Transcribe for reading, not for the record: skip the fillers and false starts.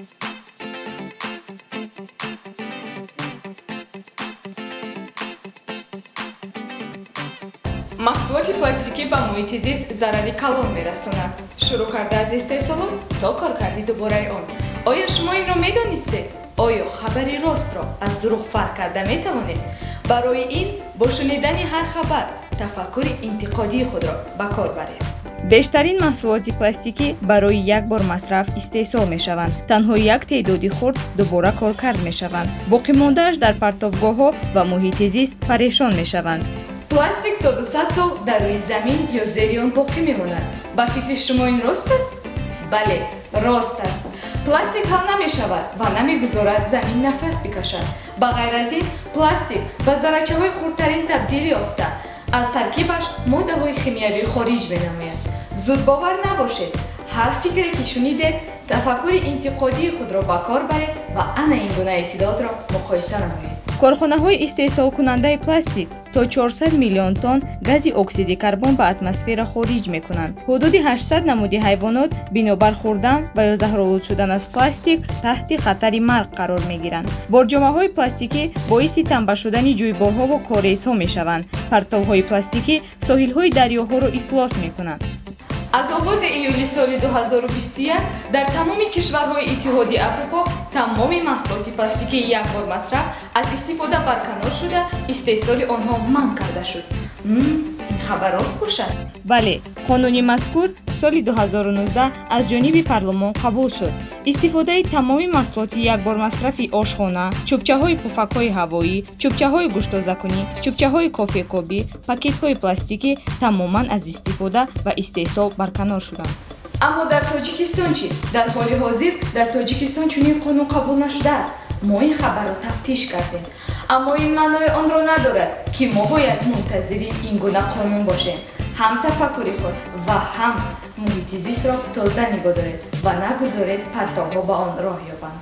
Маҳсулоти пластикӣ ба муҳити зист зарари калон мерасонад, шурӯъ карда аз истеҳсолот то коркарди дубораи он. Оё шумо инро медонистед? Оё хабари ростро аз дурӯғ фарқ карда метавонед? Барои ин бо шунидани ҳар хабар тафаккури интиқодии худро ба кор баред. Бештарин маҳсулоти пластикӣ барои як бор масраф истеҳсол мешаванд. Танҳо як теъдоди хурд дубора коркард мешаванд. Боқимондааш дар партовгоҳҳо ва муҳити зист парешон мешаванд. Пластик то 200 сол дар рӯи замин ё зери он боқӣ мемонад. Ба фикри шумо, ин рост аст? Бале, рост аст. Пластик ҳал намешавад ва намегузорад замин нафас бикашад. Ба ғайр аз ин, пластик ба заррачаҳои хурдтарин табдил ёфта, аз таркибаш моддаҳои химиявӣ хориҷ менамояд. Зудбовар набошед. Ҳар фикре ки шунидед, тафаккури интиқодии худро ба кор баред ва ана ин гуна иттилоотро муқоиса намоед. Корхонаҳои истеҳсолкунандаи пластик то 400 миллион тонн гази оксиди карбон ба атмосфера хориҷ мекунанд. Ҳудуди 800 намуди ҳайвонот бинобар хӯрдан ва ё заҳролуд шудан аз пластик таҳти хатари марг қарор мегиранд. Борҷомаҳои пластикӣ боиси танба шудани ҷӯйборҳову корезҳо мешаванд. Партовҳои пластикӣ соҳилҳои дарёҳоро ифлос мекунанд. Аз оғози июли соли 2021 дар тамоми кишварҳои Иттиҳоди Аврупо тамоми маҳсулоти пластикии якбор масраф аз истифода барканор шуда, истеҳсоли онҳо манъ карда шуд. Ин хабар рост бошад? Бале, қонуни мазкур соли 2019 аз ҷониби парлумон қабул шуд. Истифодаи тамоми маҳсулоти якбормасрафи ошхона, чӯбчаҳои пуфакҳои ҳавоӣ, чӯбчаҳои гӯшттозакунӣ, чӯбчаҳои кофекобӣ, пакетҳои пластикӣ тамоман аз истифода ва истеҳсол барканор шуданд. Аммо дар Тоҷикистон чӣ? Дар ҳоли ҳозир дар Тоҷикистон чунин қонун қабул нашудааст. Мо ин хабарро тафтиш кардем, аммо ин маънои онро надорад, ки мо бояд мунтазири ин гуна қонун бошем. Ҳам тафаккури худ ва ҳам муҳити зистро тоза нигоҳ доред ва нагузоред партовҳо ба он роҳ ёбанд.